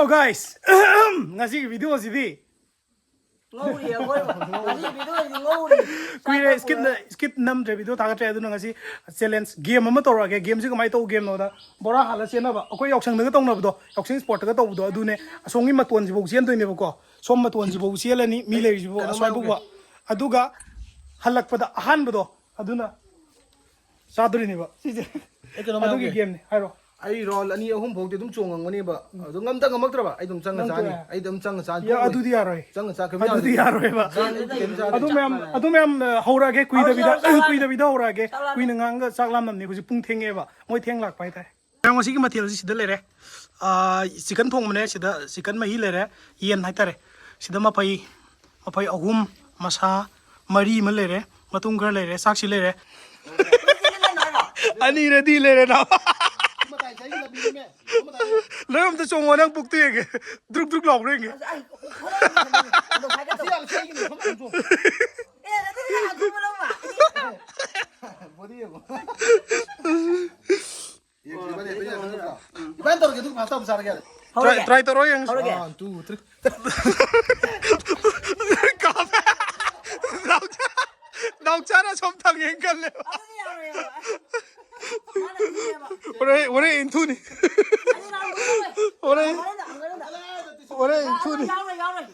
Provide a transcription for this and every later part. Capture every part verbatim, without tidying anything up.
So guys, ꯉꯁꯤꯒꯤ video ꯁꯤꯗꯤ ꯉꯧꯔꯤ ꯑꯩꯈꯣꯏ꯫ ꯉꯁꯤ video ꯁꯤꯗꯤ ꯉꯧꯔꯤ꯫ ꯀꯨꯏꯔꯦ skip ꯅ-, skip ꯅꯝꯗ꯭ꯔꯦ, video ꯊꯥꯒꯠꯇ꯭ꯔꯦ꯫ ꯑꯗꯨꯅ ꯉꯁꯤ challenge game ꯑꯃ ꯇꯧꯔꯛꯑꯒꯦ꯫ Game ꯁꯤ ꯀꯃꯥꯏꯅ ꯇꯧꯕ game ꯅꯣꯗ, ꯕꯣꯔꯥ ꯍꯥꯜꯂ ꯆꯦꯟꯅꯕ, ꯑꯩꯈꯣꯏ ꯌꯥꯎꯁꯪꯗꯒ ꯇꯧꯅꯕꯗꯣ, ꯌꯥꯎꯁꯪ sport ꯇꯒ ꯇꯧꯕꯗꯣ, ꯑꯗꯨꯅꯦ꯫ ꯑꯁꯣꯝꯒꯤ ꯃꯇꯣꯟꯁꯤꯐꯥꯎ ꯆꯦꯟꯗꯣꯏꯅꯦꯕꯀꯣ꯫ ꯁꯣꯝ ꯃꯇꯣꯟꯁꯤꯐꯥꯎ ꯆꯦꯜꯂꯅꯤ, ꯃꯤ ꯂꯩꯔꯤꯁꯤꯐꯥꯎ, ꯀꯩꯅꯣꯝ ꯑꯁ꯭ꯋꯥꯏ ꯐꯥꯎꯕ꯫ ꯑꯗꯨꯒ ꯍꯜꯂꯛꯄꯗ ꯑꯍꯥꯟꯕꯗꯣ ꯑꯗꯨꯅ ꯆꯥꯗꯣꯔꯤꯅꯦꯕ ꯁꯤꯁꯦ꯫ ꯑꯩ ꯀꯩꯅꯣꯝ ꯑꯗꯨꯒꯤ ꯍꯥꯏꯍꯧꯒꯦ꯫ Game ꯅꯤ꯫ ꯍꯥꯏꯔꯣ꯫ ꯑꯩ round ꯑꯅꯤ ꯑꯍꯨꯝ ꯐꯥꯎꯗꯤ ꯑꯗꯨꯝ ꯆꯣꯡꯉꯝꯒꯅꯦꯕ꯫ ꯑꯗꯣ ꯉꯝꯗ ꯉꯝꯃꯛꯇ꯭ꯔꯕ ꯑꯩ ꯑꯗꯨꯝ ꯆꯪꯉ ꯅꯪ ꯆꯥꯅꯤ꯫ ꯇꯣꯛꯑꯦ꯫ ꯑꯩ ꯑꯗꯨꯝ ꯆꯪꯉ ꯆꯥꯅꯤ꯫ ꯌꯥ, ꯇꯣꯛꯑꯣꯏ꯫ ꯑꯗꯨꯗꯤ ꯌꯥꯔꯣꯏ꯫ ꯆꯪꯉ ꯆꯥ-, ꯀꯩꯝ ꯑꯗꯨꯗꯤ ꯌꯥꯔꯣꯏ꯫ ꯌꯥꯔꯣꯏꯕ꯫ ꯆꯥꯅꯤ, ꯑꯩ ꯀꯩꯝ ꯆꯥꯗꯦ꯫ ꯑꯗꯨ ꯃꯌꯥꯝ, ꯑꯗꯨ ꯃꯌꯥꯝ, ꯑ, ꯍꯧꯔꯛꯑꯒꯦ꯫ ꯍꯧꯔꯁꯤ, ꯀꯨꯏꯗꯕꯤꯗ, ꯍꯧꯔꯁꯤ, ꯆꯥꯛ ꯂꯥꯝꯃꯦ꯫ ꯀꯨꯏꯗꯕꯤꯗ ꯍꯧꯔꯛꯑꯒꯦ꯫ ꯆꯥꯛ ꯂꯥꯝꯃꯦ꯫ ꯀꯨꯏꯅ ꯉꯥꯡꯉꯒ ꯆꯥꯛ ꯂꯥꯝꯅꯕꯅꯦ꯫ ꯍꯧꯖꯤꯛ ꯄꯨꯡ ꯊꯦꯡꯉꯦꯕ꯫ ꯃꯣꯏ ꯊꯦꯡ ꯂꯥꯛꯄ ꯍꯥꯏꯇꯥꯔꯦ꯫ ꯃꯌꯥꯝ, ꯉꯁꯤꯒꯤ ꯃꯊꯦꯜꯁꯤ ꯁꯤꯗ ꯂꯩꯔꯦ꯫ ꯑꯥ, chicken ꯊꯣꯡꯕꯅꯦ꯫ ꯁꯤꯗ chicken ꯃꯍꯤ ꯂꯩꯔꯦ꯫ ꯌꯦꯟ ꯍꯥꯏꯇꯥꯔꯦ꯫ ꯁꯤꯗ ꯃꯐꯩ, ꯃꯐꯩ ꯑꯍꯨꯝ, ꯃꯁꯥ ꯃꯔꯤ ꯑꯃ ꯂꯩꯔꯦ꯫ ꯃꯇꯨꯝ ꯈꯔ ꯂꯩꯔꯦ꯫ ꯆꯥꯛꯁꯤ ꯂꯩꯔꯦ꯫ ꯑꯅꯤ ready ꯂꯩꯔꯦ ꯅꯥꯕ꯫ ꯅꯣꯏ ꯑꯝꯇ ꯆꯣꯡꯉꯣ, ꯅꯪ ꯄꯨꯛꯇꯨ ꯌꯦꯡꯒꯦ꯫ ꯗ꯭ꯔꯨꯛ ꯗ꯭ꯔꯨꯛ ꯂꯥꯎꯕ꯭ꯔꯥ ꯌꯦꯡꯒꯦ꯫ ꯑꯁ, ꯑꯩ ꯈꯣꯡ ꯍꯥꯝꯃꯦ꯫ ꯑꯗꯨꯝ ꯍꯥꯏꯒꯠꯇꯧ꯫ ꯁꯤ ꯌꯥꯝ ꯁꯦꯡꯉꯤꯅꯦ, ꯁꯣꯝ ꯅꯥꯀꯟ ꯆꯣꯡ꯫ ꯑꯦ, ꯑꯗꯨꯗꯤ ꯌꯥꯝ ꯊꯨꯕ ꯂꯧꯕ꯫ Body ꯌꯦꯡꯉꯣ꯫ ꯌꯦꯡꯁꯤ, ꯏꯕꯥꯅꯤ ꯍꯦꯛꯇ ꯌꯦꯡꯁꯤ, ꯅꯠꯇ꯭ꯔꯣ? ꯏꯕꯥꯅꯤ ꯇꯧꯔꯒꯦ, ꯑꯗꯨꯒ ꯐꯥꯁꯇ ꯑꯃꯨꯛ ꯆꯥꯔꯒꯦ ꯌꯥꯔꯦ꯫ Try, ꯍꯧꯔꯒꯦ꯫ Try ꯇꯧꯔꯣ ꯌꯦꯡꯁꯤ꯫ ꯍꯧꯔꯒꯦ꯫ One, two, three꯫ ꯀꯥꯞꯄꯦ꯫ ꯅꯥꯎꯆꯥ-, ꯅꯥꯎꯆꯥꯅ ꯁꯣꯝ ꯊꯥꯡ ꯌꯦꯡ ꯀꯜꯂꯦꯕ꯫ ꯑꯗꯨꯗꯤ ꯌꯥꯔꯣꯏꯕ꯫ ꯃꯥꯅ ꯊꯤꯔꯦꯕ꯫ ꯍꯣꯔꯦꯟ, ꯍꯣꯔꯦꯟ ꯏꯟꯊꯨꯅꯤ꯫ ꯑꯗꯨ ꯅꯪ ꯍꯣꯔꯦꯟ꯫ ꯍꯣꯔꯦꯟ꯫ ꯍꯣꯔꯦꯟ ꯏꯟꯊꯨꯅꯤ꯫ ꯌꯥꯎꯔꯣꯏ, ꯌꯥꯎꯔꯣꯏ꯫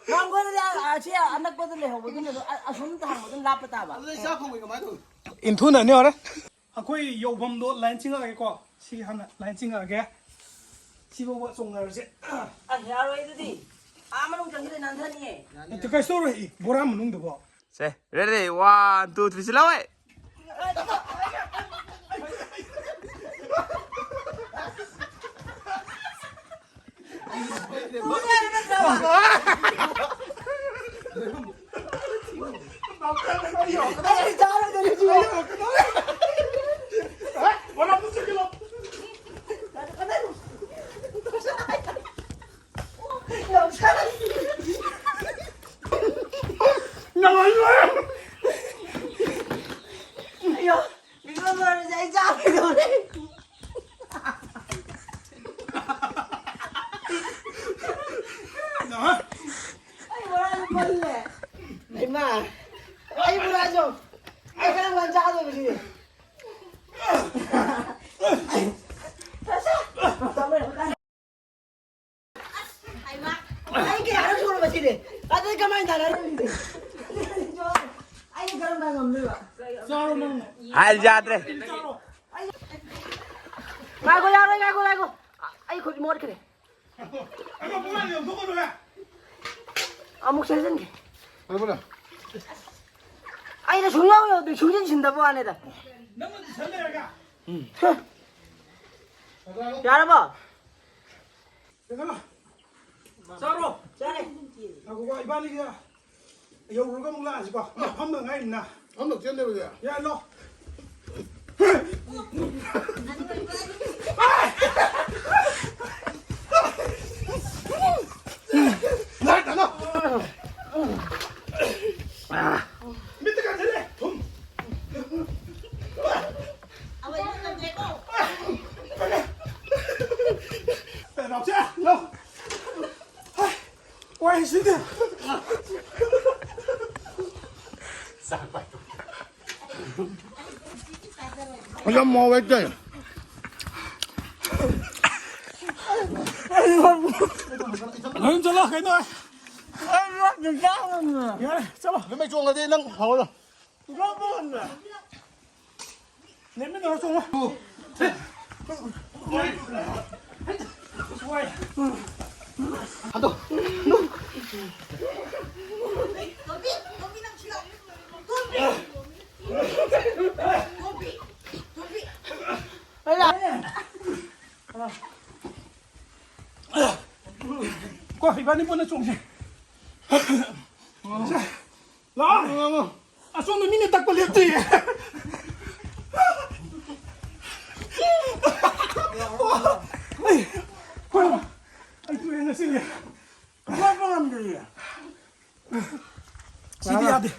ꯌꯥꯝ ꯀꯣꯏꯅꯗꯤ ꯑꯁꯤ ꯑꯅꯛꯄꯗ ꯂꯩꯍꯧꯕꯗꯨꯅ ꯑꯗꯨꯝ ꯑ-, ꯑꯁꯨꯝ ꯊꯥꯡꯕ ꯑꯗꯨꯝ ꯂꯥꯞꯄ ꯇꯥꯕ꯫ ꯑꯗꯨꯗꯤ ꯑꯩ ꯆꯥꯛ ꯊꯣꯡꯕꯩ ꯀꯃꯥꯏꯅ ꯇꯧꯅꯤ? ꯏꯟꯊꯨꯅꯅꯤ ꯍꯣꯔꯦꯟ꯫ ꯑꯩꯈꯣꯏ ꯌꯧꯐꯝꯗꯣ line ꯆꯤꯡꯉꯛꯑꯒꯦꯀꯣ꯫ ꯁꯤ ꯍꯥꯟꯅ line ꯆꯤꯡꯉꯛꯑꯒꯦ꯫ ꯁꯤꯐꯥꯎꯕ ꯆꯣꯡꯅꯔꯁꯦ꯫ ꯑꯁ, ꯌꯥꯔꯣꯏ ꯑꯗꯨꯗꯤ꯫ ꯑꯥ ꯃꯅꯨꯡ ꯆꯪꯁꯤꯜꯂꯦ, ꯅꯥꯟꯊꯅꯤꯌꯦ꯫ ꯅꯠꯇꯦ, ꯀꯩꯁꯨ ꯇꯧꯔꯣꯏ꯫ ꯕꯣꯔꯥ ꯃꯅꯨꯡꯗꯕꯣ꯫ ꯁꯦ, ready, one, two, three, ꯆꯤꯜꯂꯥꯎꯋꯦ! ꯑꯌꯣ, ꯃꯤꯉꯣꯟ ꯂꯣꯏꯔꯁꯦ ꯑꯩ ꯆꯥꯔꯣꯏꯗꯧꯔꯦ꯫ ꯏꯃꯥ, ꯑꯩ ꯄꯨꯔꯥꯁꯨ, ꯑꯩ ꯀꯔꯝ ꯀꯥꯟ ꯆꯥꯗꯣꯏꯕ ꯁꯤꯗꯤ? ꯑꯩ ꯀꯌꯥꯔꯛ ꯁꯨꯔꯕ ꯁꯤꯗꯤ? ꯑꯗꯨꯗꯤ ꯀꯃꯥꯏꯅ ꯇꯥꯟꯅꯔꯨꯔꯤꯅꯣ? ꯑꯩꯅ ꯀꯔꯝ ꯀꯥꯟ ꯉꯝꯗꯣꯏꯕ? ꯍꯥꯏ ꯌꯥꯗ꯭ꯔꯦ꯫ ꯉꯥꯏꯈꯣ, ꯌꯥꯔꯣꯏ, ꯉꯥꯏꯈꯣ, ꯉꯥꯏꯈꯣ꯫ ꯑꯩ ꯈꯨꯠ ꯃꯣꯠꯈ꯭ꯔꯦ꯫ ꯑꯃꯨꯛ ꯆꯪꯁꯤꯟꯒꯦ꯫ ꯑꯩꯅ ꯁꯨꯡꯌꯥꯎ ꯌꯥꯎꯗ꯭ꯔꯤ, ꯁꯨꯡꯁꯤꯟ ꯁꯤꯟꯗꯕ ꯋꯥꯅꯤꯗ꯫ ꯌꯥꯔꯕꯣ? ꯆꯥꯔꯣ꯫ ꯆꯥꯔꯦ꯫ ꯉꯥꯏꯈꯣꯀꯣ, ꯏꯕꯥꯅꯤꯒꯤ ꯌꯧꯔꯨꯔꯒ ꯑꯃꯨꯛ ꯂꯥꯛꯑꯁꯤꯀꯣ꯫ ꯐꯝꯗ ꯉꯥꯏꯔꯤꯃꯤꯅ꯫ ꯐꯝꯗ ꯆꯦꯟꯗꯦꯕ ꯍꯧꯖꯤꯛ꯫ ꯌꯥ, ꯂꯥꯎ꯫ ꯂꯥꯛ ꯊꯥꯅꯣ꯫ ꯃꯤꯠꯇ ꯀꯥꯁꯤꯜꯂꯦ꯫ ꯊꯨꯝ꯫ ꯂꯥꯎꯁꯦ, ꯂꯥꯎ꯫ ꯋꯥꯏ ꯁꯤꯗꯤ꯫ ꯌꯥꯝ ꯃꯣ ꯋꯦꯠ ꯇꯧ꯫ ꯂꯣꯏ ꯆꯠꯂꯣ ꯀꯩꯅꯣ꯫ ꯌꯥꯔꯦ ꯆꯠꯂꯣ꯫ ꯅꯨꯃꯤꯠ ꯆꯣꯡꯉꯗꯤ ꯅꯪ ꯍꯧꯔꯣ꯫ ꯂꯦꯞꯃꯤꯟꯅꯔꯣ ꯆꯣꯡꯉꯣ꯫ ꯍꯟꯗꯣ꯫ ꯀꯣ ꯏꯕꯥꯅꯤ ꯄꯨꯟꯅ ꯆꯣꯡꯁꯦ꯫ ꯂꯥꯛꯑꯣ꯫ ꯑꯁꯣꯝꯗ ꯃꯤꯅ ꯇꯛꯄ ꯂꯦꯞꯇꯦ꯫ ꯑꯩ, ꯑꯩ ꯇꯣꯛꯑꯦ ꯉꯁꯤꯒꯤ꯫ ꯂꯦꯞꯄ ꯉꯝꯗ꯭ꯔꯤꯌꯦ꯫ ꯁꯤꯗꯤ ꯌꯥꯗꯦ꯫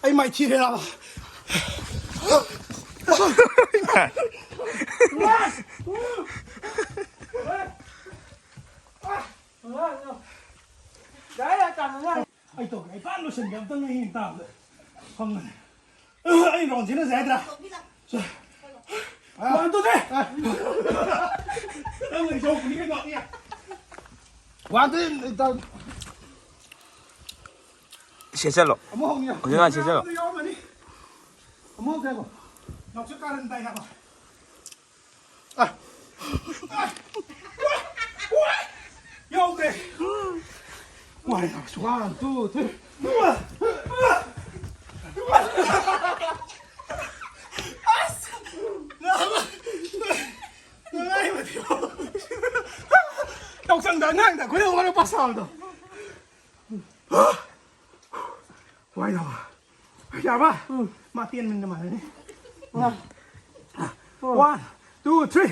ꯑꯩ ꯃꯥꯏ ꯊꯤꯔꯦ ꯅꯥꯕ꯫ ꯑꯩ ꯇꯧꯒꯦ, ꯑꯩ ꯐꯖꯅ ꯂꯣꯏꯁꯤꯟꯒꯦ, ꯑꯝꯇꯪ ꯍꯌꯦꯡ ꯇꯥꯕꯗ ꯐꯪꯒꯅꯤ꯫ ꯑꯩ ꯔꯥꯎꯟ ꯁꯤꯅꯁꯦ ꯍꯥꯏꯗ꯭ꯔꯥ? ꯁꯦ꯫ One, two, three. ꯅꯪ ꯂꯩ ꯆꯧꯕꯅꯤ ꯀꯩꯅꯣ, ꯏꯌꯥ꯫ ꯋꯥꯟ, ꯇꯨ, ꯊ꯭ꯔꯤ, ꯇꯧ꯫ ꯁꯦꯠꯆꯜꯂꯣ꯫ ꯑꯃꯨꯛ ꯍꯧꯅꯤ꯫ ꯍꯧꯖꯤꯛ ꯉꯥꯏ ꯁꯦꯠꯆꯜꯂꯣ꯫ ꯌꯥꯎꯔꯝꯃꯅꯤ꯫ ꯑꯃꯨꯛ ꯍꯧꯁꯦ ꯍꯥꯏꯕ꯫ ꯅꯥꯎꯁꯨ ꯀꯥꯔꯟ ꯇꯥꯏ ꯍꯥꯏꯕ꯫ ꯑ꯫ ꯌꯥꯎꯗꯦ꯫ ꯋꯥꯔꯦ, ꯅꯥꯎꯁꯨ꯫ One, two, three. ꯑꯁ! ꯌꯥꯎꯁꯪꯗ ꯑꯉꯥꯡꯗ ꯑꯩꯈꯣꯏꯅ ꯋꯥꯔ ꯄꯥꯁꯥꯕꯗꯣ꯫ ꯋꯥꯏ ꯌꯥꯕ꯫ ꯌꯥꯕ? ꯎꯝ꯫ ꯃꯥ ꯇꯦꯟ ꯃꯤꯅꯤꯠ ꯃꯥꯜꯂꯦꯅꯦ꯫ ꯎꯝ꯫ One, two, three.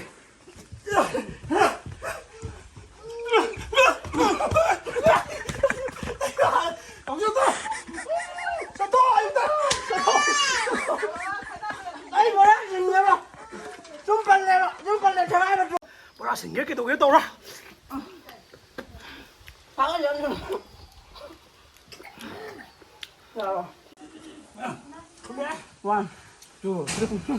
ꯆꯠꯊꯣꯛ, ꯑꯌꯨꯛꯇ꯫ ꯆꯠꯊꯣꯛ꯫ ꯑꯩ ꯕꯣꯔꯥ ꯁꯤꯡꯉꯦꯕ꯫ ꯁꯨꯝ ꯄꯜꯂꯦꯕ꯫ ꯁꯨꯝ ꯄꯜꯂꯦ, ꯊꯦꯡꯒꯥꯏꯕ꯫ ꯕꯣꯔꯥ ꯁꯤꯡꯒꯦ ꯀꯩꯗꯧꯒꯦ ꯇꯧꯔ꯫ ꯐꯥꯒꯠꯂꯣ꯫ ꯌꯥꯔꯣ꯫ One, two, three.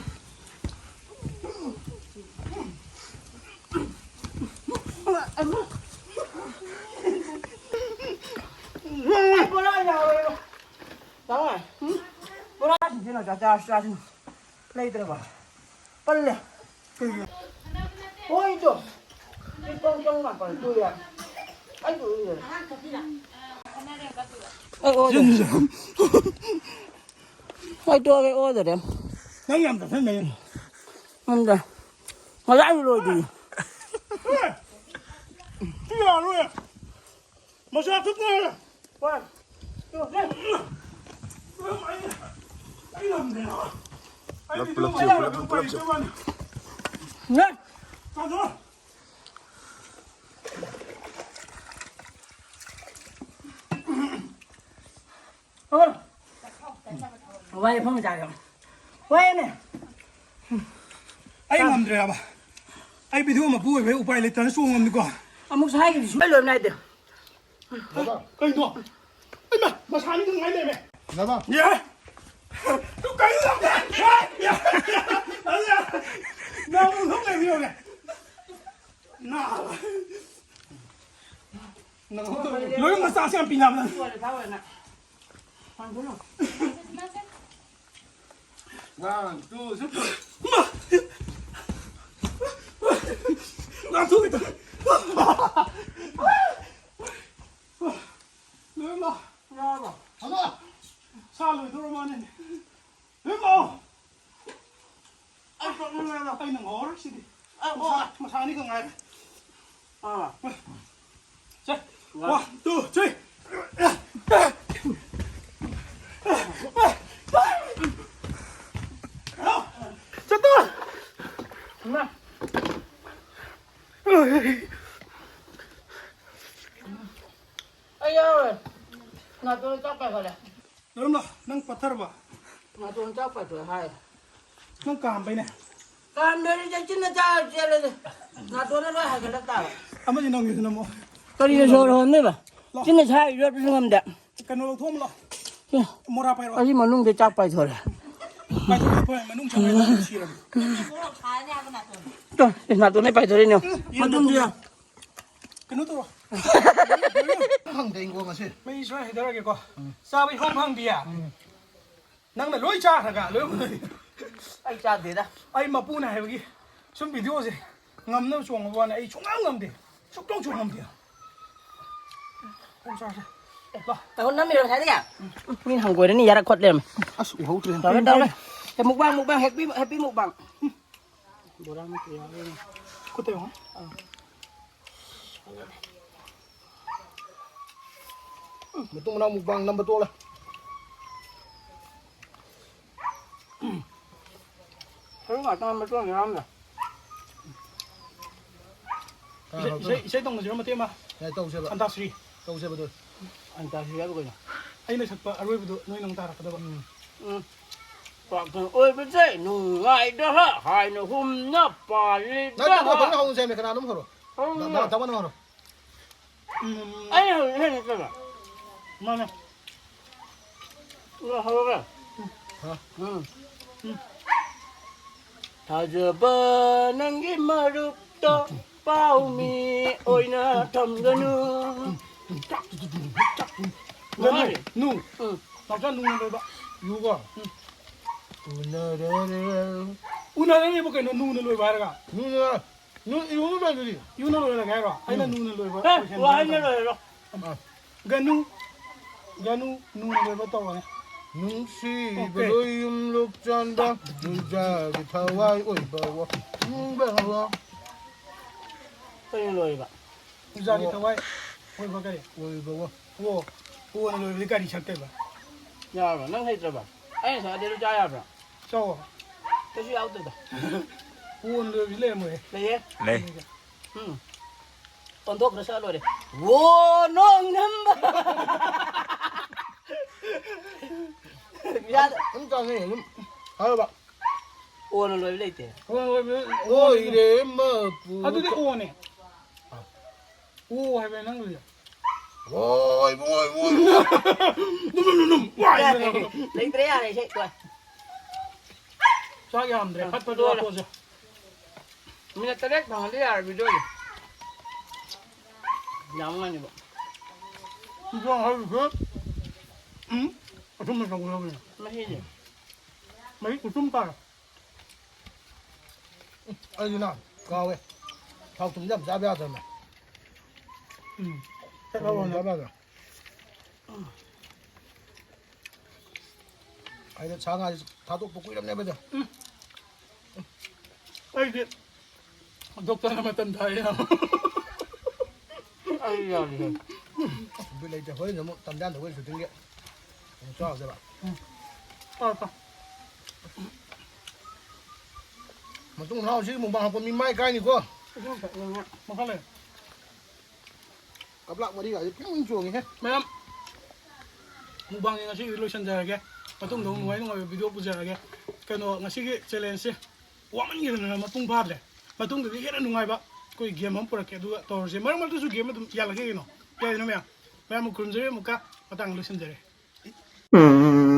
ꯕꯣꯔꯥ ꯌꯥꯎꯔꯦ꯫ ꯇꯥꯃꯣ, ꯕꯣꯔꯥ ꯁꯤꯡꯁꯤꯅ ꯆꯥ-, ꯆꯥꯔꯁꯤ, ꯆꯥꯔꯁꯤ꯫ ꯂꯩꯇ꯭ꯔꯕ? ꯄꯜꯂꯦ꯫ ꯀꯩꯒꯤ? ꯍꯣꯏ, ꯏꯆꯣ꯫ ꯁꯤ ꯄꯪ ꯆꯪ ꯉꯥꯛꯄꯅꯦ꯫ ꯇꯨ ꯌꯥ꯫ ꯑꯩ ꯇꯨ ꯌꯥ꯫ ꯑꯩ ꯑꯣꯗꯔꯦ꯫ ꯑꯩ ꯇꯣꯛꯑꯒꯦ, ꯑꯣꯗꯔꯦ꯫ ꯅꯪ ꯌꯥꯝ ꯆꯥꯁꯤꯟꯕꯩꯅꯦ꯫ ꯉꯝꯗ꯭ꯔꯦ꯫ ꯉꯁꯥꯏꯁꯨ ꯂꯣꯏꯗ꯭ꯔꯤ꯫ ꯁꯤ ꯌꯥꯔꯣꯏ꯫ ꯃꯁꯥ ꯊꯨꯞꯅ꯫ ꯄꯨꯂꯞ, ꯄꯨꯂꯞ ꯆꯤꯛꯎ, ꯄꯨꯂꯞ, ꯄꯨꯂꯞ ꯆꯤꯛꯎ꯫ ꯋꯥꯏ ꯐꯝ ꯆꯥꯒꯦ꯫ ꯋꯥꯏꯅꯦ꯫ ꯑꯩ ꯉꯝꯗ꯭ꯔꯦꯕ꯫ ꯑꯩ ꯚꯤꯗꯤꯑꯣ ꯃꯄꯨ ꯑꯣꯏꯕꯩ ꯎꯄꯥꯏ ꯂꯩꯇꯅ ꯆꯣꯡꯉꯝꯅꯤꯀꯣ꯫ ꯑꯃꯨꯛꯁꯨ ꯍꯥꯏꯈꯤꯕꯁꯨ ꯂꯣꯏꯕ ꯅꯥꯏꯗꯦ꯫ ꯀꯩꯅꯣ? ꯏꯃꯥ, ꯃꯁꯥꯅꯤ ꯉꯥꯏ ꯂꯩꯔꯝꯃꯦ꯫ ꯅꯃ꯫ ꯌꯥ꯫ ꯇꯨ ꯀꯩꯅꯣ ꯇꯧꯗꯦ꯫ ꯌꯥ, ꯌꯥ, ꯌꯥ꯫ ꯅꯪ ꯊꯣꯛ ꯂꯩꯕ ꯌꯦꯡꯉꯨꯅꯦ꯫ ꯅꯥ꯫ ꯅꯪ ꯂꯣꯏ ꯃꯆꯥꯁꯦ ꯌꯥꯝ ꯄꯤꯅꯕ ꯅꯪ꯫ One, two, three. ꯏꯃꯥ! ꯅꯥꯟꯊꯣꯛꯈꯤꯗ꯫ ꯂꯣꯏꯃ! ꯌꯥꯔꯕꯣ? ꯍꯜꯂꯣ! ꯁꯥ ꯂꯣꯏꯗꯧꯔ ꯃꯥꯅꯦ꯫ ꯂꯣꯏꯃ! ꯑꯩ ꯀꯞꯅꯤꯡꯉꯦꯗ꯫ ꯑꯩꯅ ꯉꯥꯎꯔꯛꯁꯤꯗꯤ꯫ ꯑ, ꯑꯣ꯫ ꯃꯁꯥ, ꯃꯁꯥꯅꯤ ꯈꯛ ꯉꯥꯏꯔꯦ꯫ ꯑꯥ꯫ ꯁꯦ, one, two, three. ꯆꯠꯇꯣ! ꯏꯃꯥ! ꯑꯩ ꯌꯥꯎꯔꯦ꯫ ꯅꯥꯇꯣꯟ ꯆꯥꯛ ꯄꯥꯏꯈꯠꯂꯦ꯫ ꯅꯔꯨꯝꯂꯣ, ꯅꯪ ꯄꯠꯊꯔꯕ? ꯅꯥꯇꯣꯟ ꯆꯥꯛ ꯄꯥꯏꯈꯠꯂꯦ ꯍꯥꯏ꯫ ꯅꯪ ꯀꯥꯝꯕꯩꯅꯦ꯫ ꯀꯥꯝꯗꯣꯏꯅꯤ, ꯆꯦꯛꯁꯤꯟꯅ ꯆꯥꯔ ꯆꯦꯜꯂꯁꯦ꯫ ꯅꯥꯇꯣꯟꯅ ꯂꯣꯏ ꯍꯥꯏꯒꯠꯂꯛ ꯇꯥꯕ꯫ ꯑꯃꯁꯤ ꯅꯪꯒꯤꯁꯨ ꯅꯝꯃꯣ꯫ ꯀꯔꯤꯅ ꯁꯣꯔ ꯍꯣꯟꯗꯣꯏꯕ? ꯂꯥꯎ꯫ ꯆꯤꯟꯅ ꯁꯥꯏ ꯌꯣꯠꯄꯁꯨ ꯉꯝꯗꯦ꯫ ꯀꯩꯅꯣ ꯂꯧꯊꯣꯛꯑꯝꯃꯣ ꯂꯥꯎ꯫ ꯑꯦ꯫ ꯃꯣꯔꯥ ꯄꯥꯏꯔꯛꯑꯣ꯫ ꯑꯁꯤ ꯃꯅꯨꯡꯗ ꯆꯥꯛ ꯄꯥꯏꯊꯣꯔꯦ꯫ ꯄꯥꯏꯊꯣꯛꯑꯣ, ꯄꯥꯏꯊꯣꯛꯑꯣ, ꯃꯅꯨꯡ ꯆꯪꯉꯒ ꯑꯗꯨꯝ ꯁꯤꯔꯕꯅꯤ꯫ ꯇꯣ, ꯑꯦ, ꯅꯥꯇꯣꯟꯗꯩ ꯄꯥꯏꯊꯣꯔꯛꯏꯅꯦ꯫ ꯌꯦꯟ ꯃꯇꯨꯝꯗꯨ ꯌꯥ꯫ ꯀꯩꯅꯣ ꯇꯧꯔꯣ꯫ ꯈꯪꯗꯦ, ꯏꯪꯈꯣꯜ ꯉꯁꯤ꯫ ꯃꯩ ꯁꯨꯃꯥꯏꯅ ꯍꯩꯊꯔꯒꯦꯀꯣ꯫ ꯎꯝ꯫ ꯆꯥꯕ ꯏꯐꯪ ꯐꯪꯗꯤꯌꯦ꯫ ꯎꯝ꯫ ꯅꯪꯅ ꯂꯣꯏ ꯆꯥꯈ꯭ꯔꯒ ꯂꯣꯏ꯫ ꯑꯩ ꯆꯥꯗꯦꯗ꯫ ꯑꯩ ꯃꯄꯨꯅ ꯍꯥꯏꯕꯒꯤ ꯁꯨꯝ ꯚꯤꯗꯤꯑꯣꯁꯦ ꯉꯝꯅꯕ ꯆꯣꯡꯕ ꯋꯥꯅꯤ, ꯑꯩ ꯁꯨꯡꯉꯝ ꯉꯝꯗꯦ꯫ ꯁꯨꯛꯆꯣꯡ ꯆꯣꯡ ꯉꯝꯗꯦ꯫ ꯀꯣꯡ ꯆꯥꯁꯦ꯫ ꯂꯥ꯫ ꯇꯧ ꯅꯝꯃꯤꯔꯣ ꯉꯁꯥꯏꯗꯒꯤ? ꯃꯤꯅ ꯍꯪꯒꯣꯏꯔꯅꯤ, ꯌꯥꯔꯛ ꯈꯣꯠ ꯂꯩꯔꯝꯃꯦ꯫ ꯑꯁ, ꯎꯍꯧꯗ꯭ꯔꯦ꯫ ꯇꯧꯔꯦ, ꯇꯧꯔꯦ꯫ ꯑꯦ, mukbang, mukbang, happy, happy mukbang. ꯕꯣꯔꯥ ꯑꯃ ꯄꯤꯔꯛꯑꯣ꯫ ꯈꯨꯠꯇ ꯌꯦꯡꯉꯣ꯫ ꯑꯥ꯫ ꯎꯝ, ꯃꯇꯨꯡ ꯃꯅꯥꯎ ꯃꯨꯛꯕꯥꯡ ꯅꯝꯕ ꯇꯣꯛꯂꯦ꯫ ꯁꯔꯨ ꯉꯥꯛꯇ ꯅꯝꯕ ꯇꯣꯛꯂꯦ ꯌꯥꯝꯅ꯫ ꯀꯅꯥ ꯏꯁꯩ, ꯍꯧꯗꯣꯏꯅꯣ? ꯏꯁꯩ, ꯏꯁꯩ ꯇꯧꯅꯁꯤꯔꯣ ꯃꯇꯦꯛ ꯑꯃ? ꯌꯥꯏ, ꯇꯧꯁꯦꯕ꯫ ꯑꯟꯇꯥꯁ꯭ꯔꯤ꯫ ꯇꯧꯁꯦꯕ ꯑꯗꯨ꯫ ꯑꯟꯇꯥꯁ꯭ꯔꯤ ꯍꯥꯏꯕ ꯀꯩꯅꯣ? ꯑꯩꯅ ꯁꯛꯄ ꯑꯔꯣꯏꯕꯗꯣ ꯅꯣꯏꯅ ꯑꯃꯨꯛ ꯇꯥꯔꯛꯀꯗꯕ꯫ ꯎꯝ꯫ ꯎꯝ꯫ ꯄꯥꯛꯇꯅ ꯑꯣꯏꯕꯁꯦ ꯅꯨꯡꯉꯥꯏꯗ ꯍꯥꯏꯅ ꯍꯨꯝꯅ ꯄꯥꯜꯂꯤꯗ꯫ ꯅꯠꯇꯦ, ꯅꯠꯇꯦ, ꯍꯧꯅꯁꯦ ꯍꯥꯏꯃꯤ, ꯀꯅꯥꯅꯣꯝ ꯍꯧꯔꯣ꯫ ꯍꯧꯅ꯫ ꯗ-, ꯗ-, ꯗꯃꯟ ꯍꯧꯔꯣ꯫ ꯎꯝ꯫ ꯑꯩꯅ ꯍꯧꯔꯤꯁꯦ ꯅꯠꯇ꯭ꯔꯒ? ꯃꯥꯅꯦ꯫ ꯎꯝ, ꯍꯧꯔꯒ꯫ ꯍꯥ? ꯎꯝ꯫ ꯎꯝ꯫ ꯊꯥꯖꯕ ꯅꯪꯒꯤ ꯃꯔꯨꯞꯇꯣ ꯄꯥꯎꯃꯤ ꯑꯣꯏꯅ ꯊꯝꯒꯅꯨ꯫ ꯃꯥꯅꯦ꯫ ꯅꯨ꯫ ꯎꯝ꯫ ꯅꯥꯎꯆꯥ ꯅꯨꯡꯅ ꯂꯣꯏꯕ꯫ ꯅꯨꯀꯣ꯫ ꯎꯝ꯫ ꯎꯅꯔꯦ꯫ ꯎꯅꯔꯅꯦꯕ ꯀꯩꯅꯣ ꯅꯨꯡꯅ ꯂꯣꯏꯕ ꯍꯥꯏꯔꯒ꯫ ꯅꯨꯡꯅ ꯅꯨ-, ꯏꯔꯨꯅ ꯂꯣꯏꯕꯗꯤ? ꯏꯔꯨꯅ ꯂꯣꯏꯔꯒꯦ ꯍꯥꯏꯔꯣ? ꯑꯩꯅ ꯎꯝ꯫ ꯅꯨꯡꯅ ꯂꯣꯏꯕ ꯍꯦ, ꯂꯣꯏꯁꯟꯒꯦ ꯋꯥꯍꯩꯅ ꯍꯥꯏꯔꯣ? ꯂꯣꯏꯔꯣ꯫ ꯑꯥ꯫ ꯒꯅꯨ, ꯒꯅꯨ, ꯅꯨꯡꯅ ꯂꯣꯏꯕ ꯇꯧꯔꯒꯦ꯫ ꯅꯨꯡꯁꯤꯕ ꯑꯣꯀꯦ꯫ ꯂꯣꯏꯌꯨꯝ ꯂꯣꯛꯆꯥꯟꯕ, ꯅꯨꯡꯖꯥꯒꯤ ꯊꯋꯥꯏ ꯑꯣꯏꯕ ꯋꯥ-, ꯅꯨꯡꯕ ꯋꯥ-, ꯀꯔꯤ ꯂꯣꯏꯕ? ꯅꯨꯡꯖꯥꯒꯤ ꯑꯣ꯫ ꯊꯋꯥꯏ ꯑꯣꯏꯕ ꯀꯔꯤ? ꯑꯣꯏꯕ ꯋꯥ-, ꯑꯣ, ꯑꯣꯅ ꯂꯣꯏꯕꯗꯤ ꯀꯔꯤ ꯁꯛꯇꯣꯏꯕ? ꯌꯥꯔꯕ? ꯅꯪ ꯍꯩꯇ꯭ꯔꯕ? ꯑꯩ ꯉꯁꯥꯏ ꯑꯗꯨ ꯆꯥ ꯌꯥꯕ꯭ꯔꯥ? ꯆꯥꯎꯋꯣ꯫ ꯀꯩꯁꯨ ꯌꯥꯎꯗꯦꯗ꯫ ꯀꯣꯟꯗ ꯑꯣꯏꯕꯁꯨ ꯂꯩꯔꯝꯃꯣꯏꯍꯦ꯫ ꯂꯩꯌꯦ꯫ ꯂꯩ꯫ ꯎꯝ꯫ ꯑꯣꯟꯊꯣꯛꯈ꯭ꯔ ꯆꯠ ꯂꯣꯏꯔꯦ꯫ ꯋꯣ ꯅꯣꯡ ꯅꯝꯕ꯫ ꯌꯥꯗ-, ꯑꯗꯨꯝ ꯆꯥꯅꯩ, ꯑꯗꯨꯝ꯫ ꯍꯥꯏꯔꯕ? ꯑꯣꯅ ꯂꯣꯏꯕ ꯂꯩꯇꯦ꯫ ꯀꯣꯟ ꯑꯣꯏꯕ-, ꯑꯣꯏꯔꯦ ꯃꯄꯨ꯫ ꯑꯗꯨꯗꯤ ꯑꯣꯅꯦ꯫ ꯑꯣ ꯍꯥꯏꯕ ꯅꯪꯗꯨꯗꯤ꯫ ꯑꯣꯏ, ꯑꯣꯏ, ꯑꯣꯏ, ꯑꯣꯏ꯫ ꯅꯨꯝ, ꯅꯨꯝ, ꯅꯨꯝ, ꯅꯨꯝ꯫ ꯋꯥꯏ, ꯌꯥꯔꯦ꯫ ꯅꯨꯝ, ꯅꯨꯝ, ꯅꯨꯝ꯫ ꯂꯩꯇ꯭ꯔꯦ, ꯌꯥꯔꯦ, ꯏꯁꯩ ꯇꯣꯛꯑꯦ꯫ ꯆꯥꯛ ꯌꯥꯝꯗ꯭ꯔꯦ, ꯑ, ꯐꯠ ꯐꯠ ꯂꯣꯏꯔꯦ꯫ ꯋꯥꯊꯣꯛꯑꯁꯦ꯫ ꯃꯤꯅꯠ ꯇꯔꯦꯠ ꯐꯪꯉꯗꯤ ꯌꯥꯔꯦ ꯚꯤꯗꯤꯑꯣꯗꯤ꯫ ꯌꯥꯝ ꯉꯥꯏꯅꯦꯕ꯫ ꯏꯟꯖꯥꯡ ꯍꯥꯏꯔꯤꯁꯦ, ꯎꯝ, ꯑꯊꯨꯝꯕ ꯆꯪꯒꯗꯕꯅꯦ꯫ ꯃꯍꯤꯁꯦ꯫ ꯃꯍꯤ ꯈꯨꯊꯨꯝ ꯇꯥꯔꯦ꯫ ꯑꯩꯁꯨ ꯅꯍꯥꯟ ꯀꯥꯎꯋꯦ꯫ ꯊꯥꯎ ꯊꯨꯝꯁꯦ ꯌꯥꯝ ꯆꯥꯕ ꯌꯥꯗ꯭ꯔꯕꯅꯦ꯫ ꯎꯝ꯫ ꯊꯥꯎ ꯊꯨꯝ ꯆꯥꯕ ꯌꯥꯗ꯭ꯔꯥ? ꯑꯩꯅ ꯁꯥ ꯉꯥꯁꯦ ꯊꯥꯗꯣꯛꯄ ꯀꯨꯏꯔꯕꯅꯦꯕ ꯑꯗꯣ꯫ ꯎꯝ꯫ ꯑꯩꯗꯤ ꯗꯣꯛꯇꯔꯅ ꯃꯇꯝ ꯊꯥꯔꯦ꯫ ꯑꯩ ꯌꯥꯔꯤꯍꯦ꯫ ꯕꯤꯠ ꯂꯩꯇꯦ꯫ ꯍꯣꯔꯦꯟ ꯑꯃꯨꯛ ꯇꯟꯖꯥꯗ ꯑꯩꯈꯣꯏ ꯁꯨꯇꯤꯡꯒꯤ ꯑꯃꯨꯛ ꯆꯥꯔꯨꯁꯦꯕ꯫ ꯎꯝ꯫ ꯆꯥꯔꯣ, ꯆꯥꯔꯣ꯫ ꯃꯇꯨꯡ ꯃꯅꯥꯎ ꯁꯤꯒꯤ ꯃꯨꯛꯕꯥꯡ ꯍꯥꯞꯄ ꯃꯤ ꯃꯥꯏ ꯀꯥꯏꯅꯤꯀꯣ꯫ ꯏꯁꯤꯡ ꯊꯛꯅꯤꯡꯉꯦ꯫ ꯃꯈꯥ ꯂꯩ꯫ ꯀꯞꯂꯥꯛ ꯃꯔꯤꯒꯥꯁꯦ ꯐꯤꯡ ꯐꯤꯡ ꯆꯣꯡꯉꯤꯍꯦ꯫ ꯃꯌꯥꯝ, ꯃꯨꯛꯕꯥꯡꯁꯦ ꯉꯁꯤꯒꯤꯗꯤ ꯂꯣꯏꯁꯤꯟꯖꯔꯒꯦ꯫ ꯃꯇꯨꯡꯗ ꯑꯃꯨꯛ ꯅꯨꯡꯉꯥꯏ ꯅꯨꯡꯉꯥꯏꯕ ꯚꯤꯗꯤꯑꯣ ꯄꯨꯖꯔꯛꯑꯒꯦ꯫ ꯀꯩꯅꯣ, ꯉꯁꯤꯒꯤ ꯆꯦꯂꯦꯟꯖꯁꯦ ꯋꯥꯃꯟꯈꯤꯗꯅ ꯃꯄꯨꯡ ꯐꯥꯗ꯭ꯔꯦ꯫ ꯃꯇꯨꯡꯗꯗꯤ ꯍꯦꯟꯅ ꯅꯨꯡꯉꯥꯏꯕ ꯑꯩꯈꯣꯏ ꯒꯦꯝ ꯑꯃ ꯄꯨꯔꯛꯀꯦ, ꯑꯗꯨꯒ ꯇꯧꯔꯁꯦ꯫ ꯃꯔꯛ ꯃꯔꯛꯇꯁꯨ ꯒꯦꯝ ꯑꯗꯨꯝ ꯌꯥꯜꯂꯛꯀꯦ ꯀꯩꯅꯣ꯫ ꯌꯥꯏꯗꯅ ꯃꯌꯥꯝ? ꯃꯌꯥꯝ ꯈꯨꯔꯨꯝꯖꯔꯤ, ꯑꯃꯨꯛꯀ ꯃꯇꯥꯡ ꯂꯣꯏꯁꯤꯟꯖꯔꯦ꯫ ꯎꯝ